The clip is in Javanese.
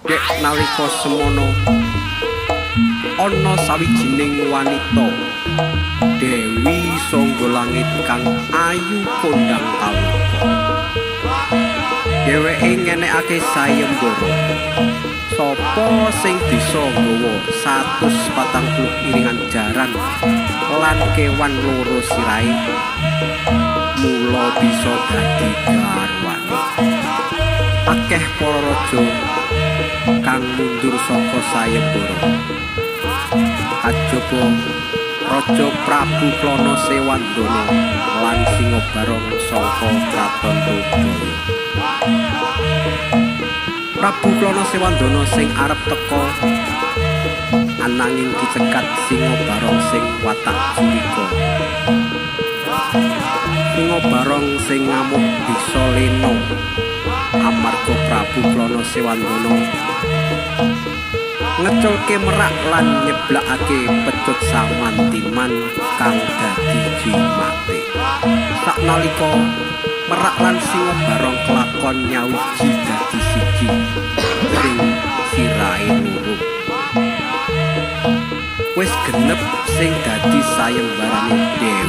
Dek nalika semono ana sawijining wanita Dewi Sangga Langit kang ayu kondang kaloka. Dheweke ngenekake sayembara. Sapa sing bisa nggawa 140 iringan jaran lan kewan loro sirahe, mula bisa dadi garwane. Akeh para raja kang mundur saka sayembara. Kajaba Raja Prabu Klana Sewandana lan Singabarong saka Kraton Rudaya. Prabu Klana Sewandana sing arep teka ananging dicegat Singabarong sing watak curiga. Singabarong sing ngamuk bisa lena amarga Prabu Klana Sewandana ngeculke merak lan nyeblakake pecut samandiman kang dadi jimate. Saknalika merak lan Singabarong kelakon nyawiji dadi siji sing sirahe loro. Wis genep sing dadi sayembarane Dewi.